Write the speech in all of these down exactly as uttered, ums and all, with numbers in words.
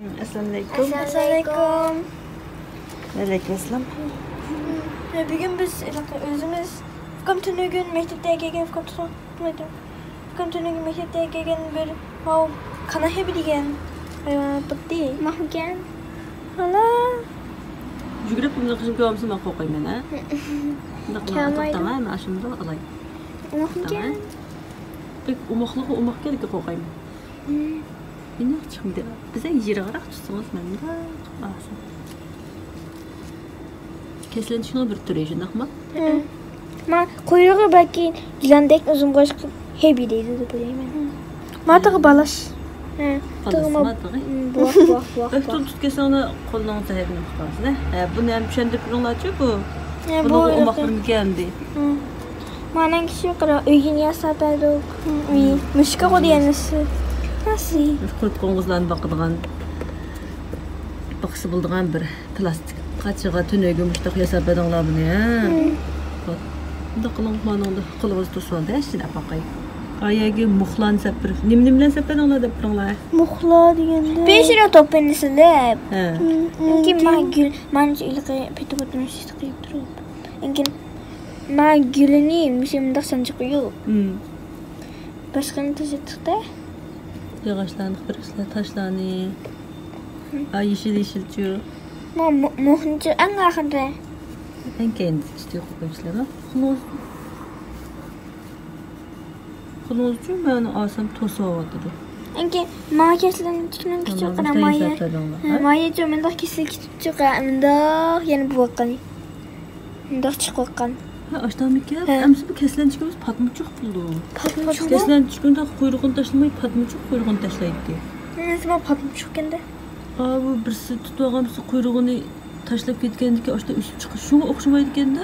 ئەسسالامۇئەلەيكۇم. ئەسسالامۇئەلەيكۇم. ۋەئەلەيكۇم ئەسسالام. بۈگۈن بىز ئۆزىمىز ئۇكام تۈنۈگۈن مەكتەپتە كەلگەن ئۇكام تۇتۇپ ئۇكام تۈنۈگۈن مەكتەپتە كەلگەن بىر ماۋۇ كاناھېبى دېگەن ھايۋان ئېلىپ باقتى. ماھمىكەن. ھالا. يۈگۈرۈپ بۇنداق قىلىپ كېلىۋالمىسا مەن قورقايمەن ھە. بۇنداق قىلىپ كەلمەيدۇ. توختاڭ ھە، مەن ئاشۇنداق ئالاي. ماھمىكەن. بەك ئوماقلىقى ئوماقكەنلىكى قورقايمەن. ئىناق چىقمىدى. بىز يىراقراق تۇتسىڭىز مەن مۇنداق قىلىپ ئالسام. كەسلەنچۈكنىڭ بىر تۈرى، شۇنداقمۇ؟ ما قۇيرۇقى بەلكى يىلاندەك ئۇزۇن بولغاچقا ھېبى دەيدۇ دەپ ئويلايمەن. ما تىغى بالاش. تىغى ما تىغى. بوۋاق بوۋاق بوۋاق. ئۆكتىن تۇتۇپ كەلسەڭلار قولىڭىزدا ھېبىنى تۇتقانسىز ھە. بۇنى ھەم چۈشەندۈرۈپ بېرىڭلارچۇ بۇ. بۇنىڭ ئوماقلىرىمىكەن دېدى. مانىڭ كىشى قارا ئۆيىنى ياساپ بەردۇق. مۇشۇكا قويدى يەنىسى. ناسى. قۇرۇپ قوڭغۇزلارنى باقىدىغان، باقسا بولىدىغان بىر پىلاستىك قاچىغا تۈنۈگۈن مۇشۇنداق ياساپ بەردىڭلار بۇنى ھە. مۇنداق قىلىڭ، مانىڭدا قولىڭىزدا تۇرسۇۋالدى ھە، ئىچىدە باقاي. ئايەگە مۇخلانى سەپ بېرىپ، نېمە نېمە بىلەن سەپ بەردىڭلار دەپ بېرىڭلار. مۇخلا دېگەندە بېشىنى توپىنى سىلىپ. ھە. كېيىن ما گۈل، مانچە ئىلقى پېتى بوتۇنى قىيىپ تۇرۇپ. كېيىن ما گۈلىنى مۇشۇنداق سانجىپ قويۇپ. باشقىنى تۈزەتتۇق-دە. ياغاچلارنى قىلىپ بېرىسىلەر، تاشلارنى. ھا، يېشىل يېشىلچۇ. مۇ-، مۇ-، مۇھنىچۇ ئەڭ ئاخىرىدا. ئەڭ كەينىدە چىتى قويۇپ قويۇپسىلەر. خۇلۇس. خۇلۇسچۇ مەن ئالسام توسۇۋاتىدۇ. ئەنكى ما كەسلەنچۈكنىڭ كىچىك قارا مايە. ھە، مايەچۇ مۇنداق كېسىلىپ كېتىپچۇ، مۇنداق يەنە بولۇۋاتقىنى. مۇنداق چىقىۋاتقان. ھە، ئاشتامىكەن. ھە. ئەمسە بۇ كەسلەنچۈكىمىز پاتمىچۇق بولدى. پاتمىچۇق؟ كەسلەنچۈكنىڭ قۇيرۇقىنى تاشلىماي، پاتمىچۇق قۇيرۇقىنى تاشلايتتى. ئەمسە ما پاتمىچۇقكەندە. ئا، بۇ بىرسى تۇتۇۋالغان، بىرسى قۇيرۇقىنى تاشلاپ كەتكەندىكى ئاشتا ئۆسۈپ چىقىش. شۇڭا ئوخشىمايدىكەندە.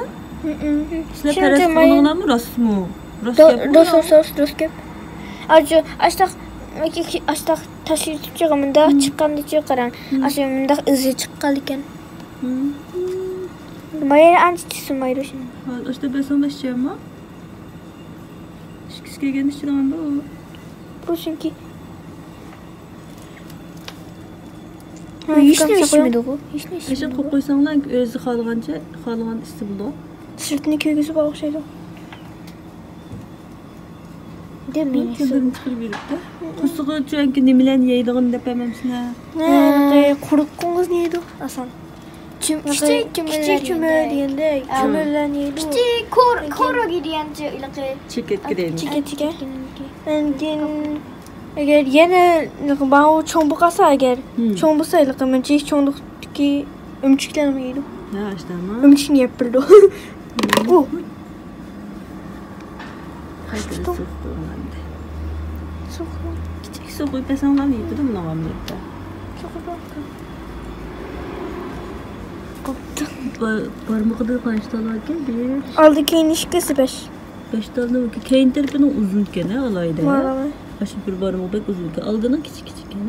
سىلەر پەرەز قىلغىنىڭلارمۇ راستمۇ؟ راست گەپمۇ؟ راست، راست، راست گەپ. ئاشۇ، ئاشتاق، ئاشتاق تاشلىتىپ چىقىپ مۇنداق چىققاندىچۇ قاراڭ. ئاشۇ مۇنداق ئىزى چىققانىكەن. مايا ئانچە چىقسۇن مايرۇشۇن. ئاشتا بەسەڭلەشچەمۇ؟ ئىچكۈسى كەلگەندە ئىچىدىغاندۇ. بۇ چۈنكى ھېچنى ئىچمىدىغۇ. ھېچنى ئىچمىدىغۇ. قويۇپ قويساڭلار، ئۆزى خالىغانچە، خالىغان ئىسسى بولىدۇ. سىرتىنى كىيگۈزۈپ ئوخشايدۇ. دېمەيسىز. چىقىرىپ بېرىپتۇ. قورسىقى چۈنكى نېمىلەرنى يەيدىغىنى دەپ ئەمەمسىلەر. قۇرۇق قوڭغۇزنى يەيدۇ، ئاسان. كىچىك كىچىك چۈمۈلە دېگەندەك، چۈمۈلىلەرنى يەيدۇ. كىچىك كور-، كورۇگا دېگەنچە ھېلىقى. چېكەتكە دەيمىز. چېكەتكە. ئەندىن ئەگەر يەنە ماۋۇ چوڭ بولۇپ قالسا، ئەگەر چوڭ بولسا، ھېلىقى مۇنچە چوڭلۇقتىكى ئۆمۈچۈكلەرنى يەيدۇ. ھە، ئاشتاما. ئۆمۈچۈكنى يەپ بېرىدۇ. ئۇ. قايتىدىن سۇ قويۇڭ ئەمدى. سۇ قويۇڭ. كىچىك سۇ قويۇپ بەرسەڭلار يېتىدۇ ماڭا ئەمدى. سۇ قويۇپ بەر. بوپتۇ. بار-، بارمىقىدا قانچە تال باركەن؟ بىر. ئالدى كەينى ئىككىسى بەش. بەش تالنىڭ كەينى تەرىپىنىڭ ئۇزۇنكەن ھە، ئالاھىدە. مانا. ئاشۇ بىر بارمىقى بەك ئۇزۇنكەن. ئالدىنىڭ كىچىك كىچىككەن.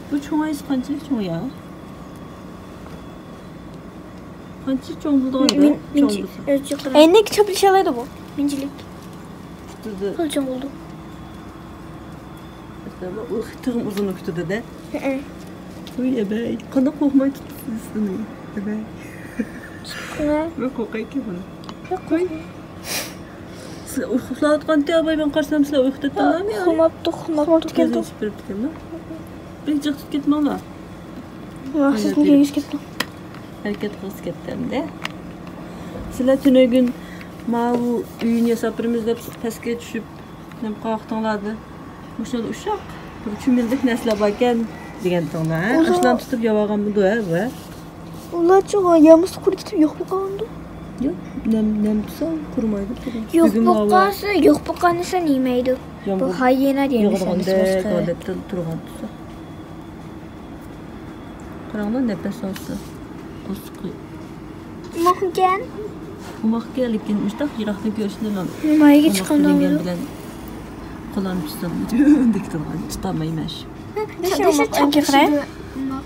بۇ چوڭايسا قانچىلىك چوڭ يا؟ قانچە چوڭ بولىدىغان؟ مىن-، چوڭ مىنچە-، بولسا. ئۆلچەپ قاراڭ. ئەينەك چاپلىشالايدۇ بۇ. مىنچىلىك. پۇتىدا. خېلى چوڭ بولدى. ئۇ تېخىمۇ ئۇزۇن پۇتىدا-دە. ھەئە. ۋۇي، ئەبەي، قانداق قورقماي تۇتتىڭىز ئۇنى؟ ئەبەي. مەن قورقايكەن بۇنى. ياق، قورقماڭ. سىلەر ئۇخلاۋاتقانتى، ئاباي، مەن قارىسام، سىلەر ئۇيقۇ تۇتتۇڭلارمۇ يا؟ ئۇخلىماپتۇ، ئۇخلىماپتۇ. كۆزى ئېچىپ بېرىپتىكەنما؟ بەك جىق تۇتۇپ كەتمەڭلار. ۋاھ، سىزنى كۆرگۈسى كەپتۇ. ھەرىكەت قىلغۇسى كەپتۇ ئەمدى. سىلەر تۈنۈگۈن ماۋۇ ئۆينى ياساپ بېرىمىز دەپ پەسكە چۈشۈپ، نېمە قىلىۋاقتىڭلار دە؟ مۇشۇ ئۇششاق بىر چۈمۈلىدەك نەرسىلەر باركەن دېگەنتىڭلار، ھە؟ ئۇلار ئاشۇلارنى تۇتۇپ يەۋالغانمىدۇ، ھە، بۇ، ھە؟ ئۇلارچۇ يەمىسە قۇرۇپ كېتىپ يوق بولۇپ قالغاندۇ؟ ياق، نەم، نەم تۇرسا قۇرۇمايدۇ. يوق بولۇپ قالسا، يوق بولۇپ قالمىسا نېمەيدۇ؟ بۇ يامغۇر ھاييېنا دېيمىز ئەمدى باشقا. يېغىدىغاندەك ھالەتتە تۇرغان تۇرسا. قاراڭلار، نەپەس ئالسا. قورسىقى. ئوماقمىكەن؟ ئوماقكەن، لېكىن مۇشۇنداق يىراقتىن كۆرۈشنى مايىگە چىققاندا بىلەن قولۇم تۇتسام، دىك تۇرغان، تۇتالمايمەن. نېشە ئوماق، ئەنكى قاراي. ئوماق.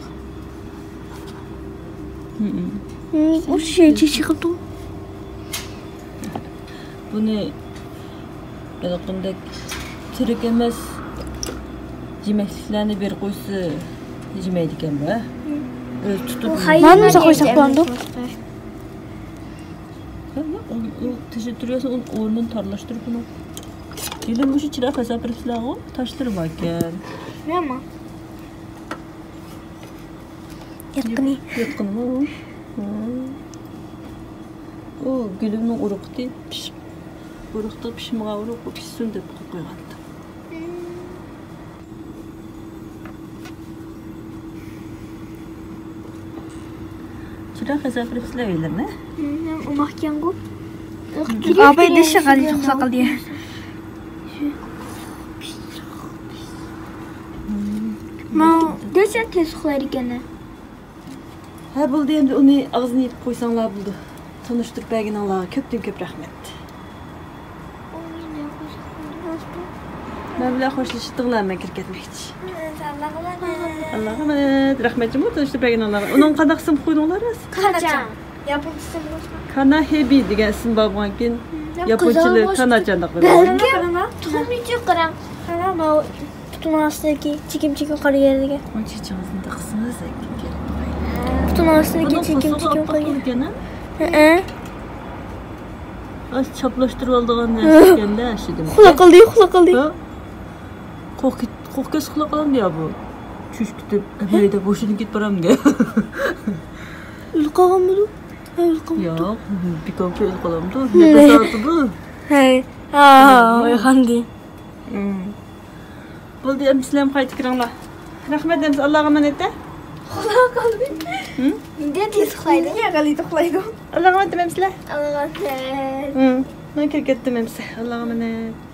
ئۇ شۇ يەرگە چىقىپتۇ. بۇنى ھېلىقىندەك تىرىك ئەمەس يېمەكلىكلەرنى بېرىپ قويسا، يېمەيدىكەن بۇ، ھە؟ ئۆزى تۇتۇپ. مانا مۇشۇ قويساق بولامدۇ؟ ھە، ياق، ئۇ، ئۇ تېشى تۇرۇۋەرسە، ئۇنىڭ ئورنىنى تارلاشتۇرۇپ ئۇنى. گۈلۈم مۇشۇ چىراغ پەسەپرىسلەرغۇ تاشلىرى باركەن. نېمە؟ ياتقىنى. ياتقىنىمۇ؟ ھە. ئۇ گۈلۈمنىڭ ئۇرۇقى پىشىپ، ئۇرۇقتا پىشمىغان ئۇرۇق، بۇ پىشسۇن دەپ قويۇپ قويغانتى. چىراغ پەسەپرىسلەر ئۆيلىرىنى. ئۇماقكەنغۇ. ئاباي دېشى غالىي توخلا قىلدى. دېسە تېز ئۇخلايدىكەن. ھە، بولدى، ئەمدى ئۇنى ئاغزىنى يېپىپ قويساڭلار بولىدۇ. تونۇشتۇرۇپ بەرگىنىڭلارغا كۆپتىن كۆپ رەھمەت. مەن بىلەن خوشلىشىدىغىنلار، مەن كىرىپ كەتمەكچى. ئاللاغا ئامانەت. رەھمەت جۇمۇ تونۇشتۇرۇپ بەرگىنىڭلارغا. ئۇنىڭغا قانداق ئىسىم قويدۇڭلار راست؟ كاناچان. ياپونچە ئىسىم بولسا. كاناھېبى دېگەن ئىسىم بار بولغانكىن ياپونچىلار كاناچان دەپ قويغان. تۇخۇمنى قاراڭ. قارا، ماۋۇ پۇتۇنىڭ ئاستىدىكى چېكىم چېكىم قارىغانلىكى. ئۇنچە چىڭىزنى قىسمىز. پۇتۇنىڭ ئاستىدىكى چېكىم چېكىم قارىغان. ھەئە. ئاش چاپلاشتۇرۇۋالىدىغان نەرسە ئىكەندە، ئاشۇ دېمەك. خۇلا قىلدى، خۇلا قىلدى. قورق كەتسە خۇلا قىلامدۇ يا بۇ؟ چۈش كۈتۈپ، ئەمەيدە بوشىدىن كېتىپ بارامدۇ؟ ئۆلۈپ قالغانمىدۇ؟ ھە، ئۆلۈپ قالغان. ياق، بىكامچە ئۆلۈپ قالامدۇ؟ نەپەس ئالىدۇ. ھەي. ھا، ئويغاندى. بولدى، ئەمدى سىلەرمۇ قايتىپ كىرىڭلار. رەھمەت ئەمىسە، ئاللاغا ئامانەت. خۇدا قالدى. نېدە تېز ئۇخلايدۇ؟ نېگە غەلىتە ئۇخلايدۇ؟ ئاللاغا ئامانەت ئەمىسىلەر. ئاللاغا ئامانەت. مەن كىرىپ كەتتىم ئەمىسە. ئاللاغا ئامانەت.